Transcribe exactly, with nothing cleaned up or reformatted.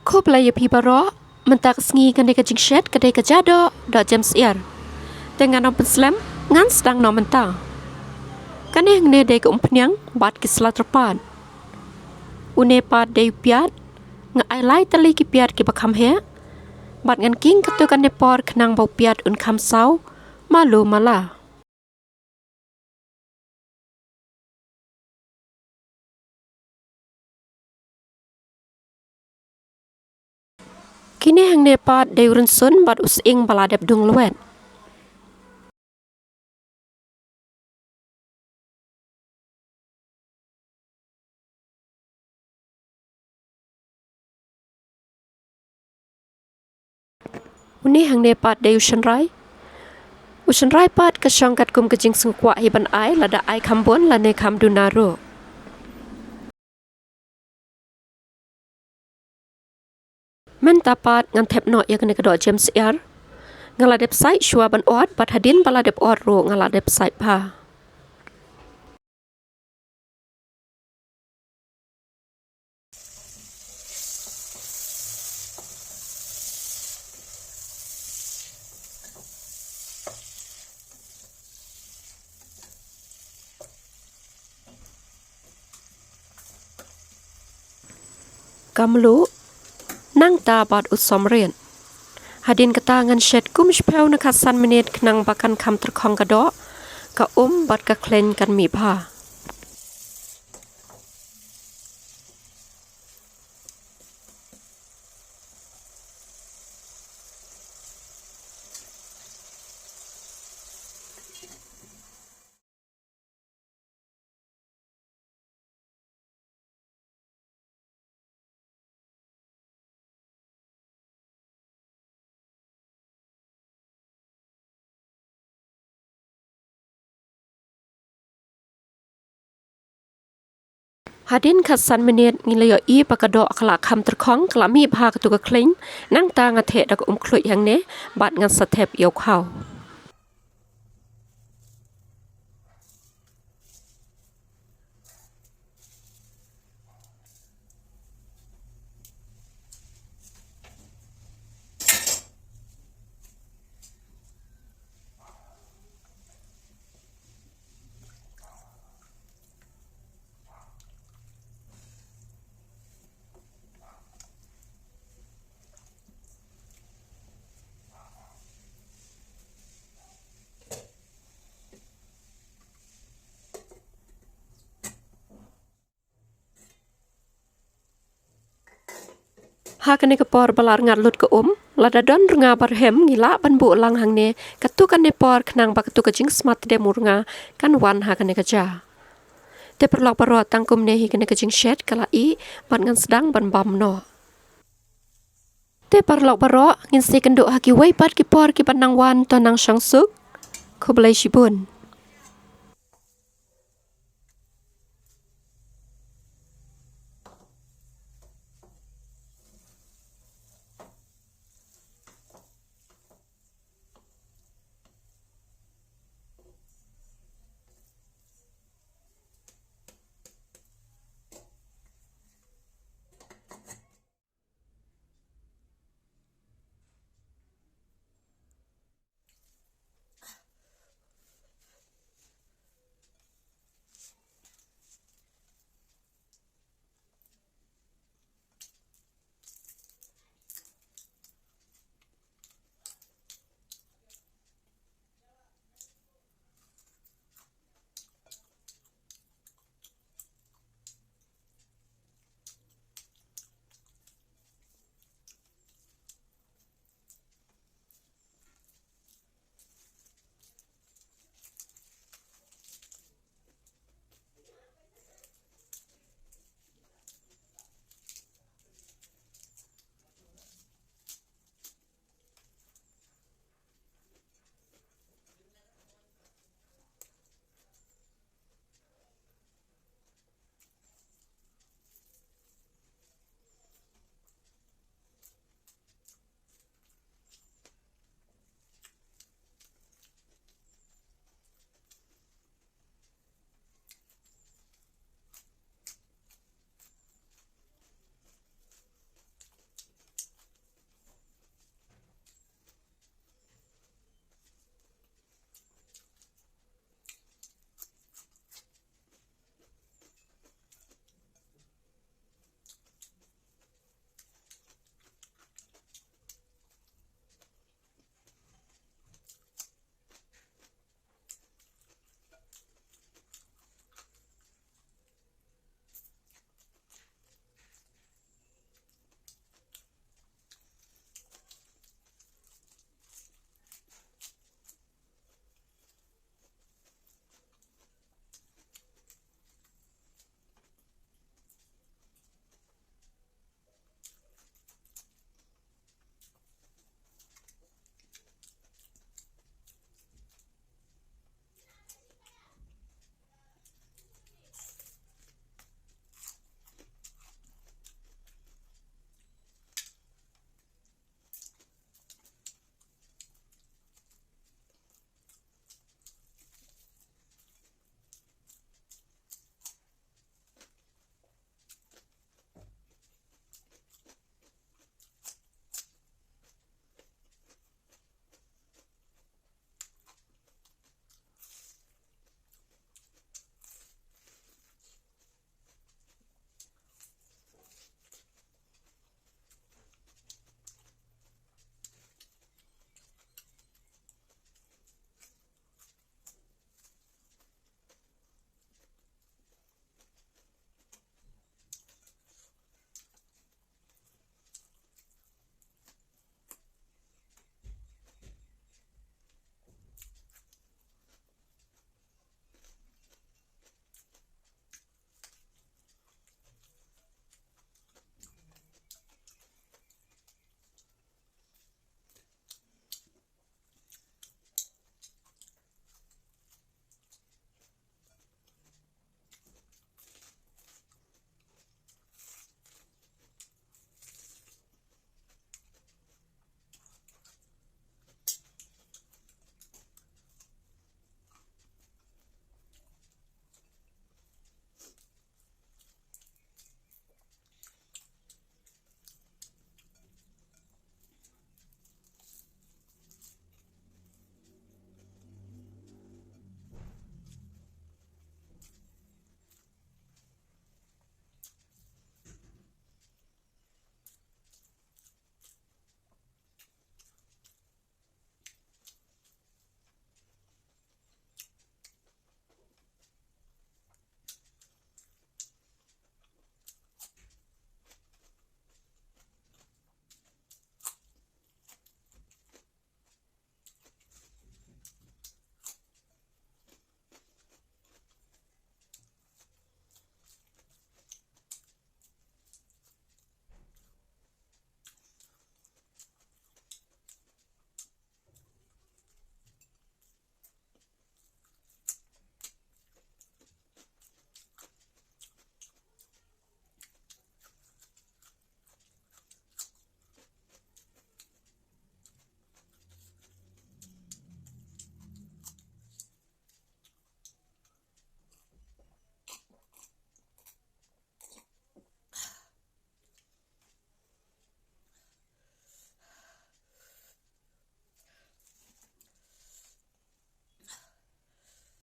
Khublei ïa phi baroh, mynta ka sngi kane ka jingshet ka dei ka ja doh, doh jem syiar. Te ngan ym pynslem, ngan sdang noh mynta. Kane hangne dei ka umphniang bad ki sla tyrpad. Une pat dei u piat, nga ai lai tylli ki piat kiba kham heh. Bad ngan king katto katne por khnang ba u piat un kham saw, malu mala. Kine hangne pat dei u rynsun bad u sying ba la dep dung lwet. Une hangne pat dei u shynrai. U shynrai pat ka shong katkum ka jingsngewkwah hi ban ai, lada ai kham bun lane kham duna ruh. Mynta pat ngan thep noh ïa kane ka doh jem syiar. Nga la dep sait shuwa ban ot, bad hadien ba la dep ot ruh nga la dep sait bha. Ka mluh, nangta bad u somrit. Hadien kata ngan shet kum shiphew ne khatsan minit khnang ba kan kham tyrkhong ka doh, ka um bad ka khleiñ kan mih bha. Hadien khatsan minit ngi la ïohi ba ka doh ka la kham tyrkhong, ka la mih bha katu ka khleiñ, nangta nga theh da ka um khluit hangne, bad ngan sa thep ïa u khaw. Ha kane ka por ba la rngat lut ka um, lada don rnga ba rhem ngi lah ban buh lang hangne, katu kane por khnang ba katu ka jingsmat dem u rnga kan wan ha kane ka ja. Te paralok baroh, tang kumne hi kane ka jingshet ka la ih, bad ngan sdang ban bam noh. Te paralok baroh, ngin sa ïakynduh ha kiwei pat ki por kiban nang wan, to nang shong suk. Khublei shibun.